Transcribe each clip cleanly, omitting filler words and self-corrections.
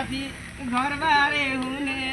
साथी घरबारे हुने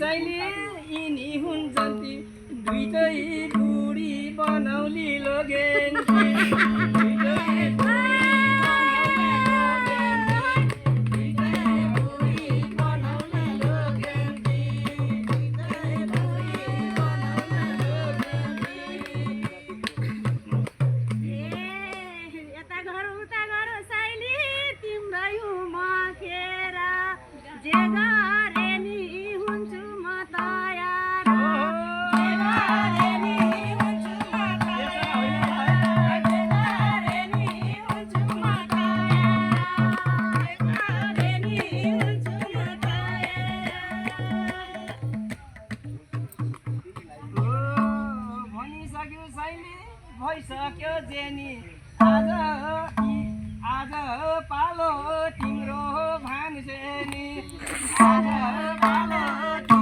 यिनी हुन् जन्ती दुईटै बुढी बनाउली लोगेन्ती यता घर उता घर साइली तिम्रै मखेर जे गरे नि हुन्छु म तयार जे गरे नि हुन्छु म तयार जे गरे नि हुन्छु म तयार जे गरे नि हुन्छु म ओ भनिसक्यो साइली भइसक्यो जेनी आज पालो तिम्रो भान्सेनी आज पालो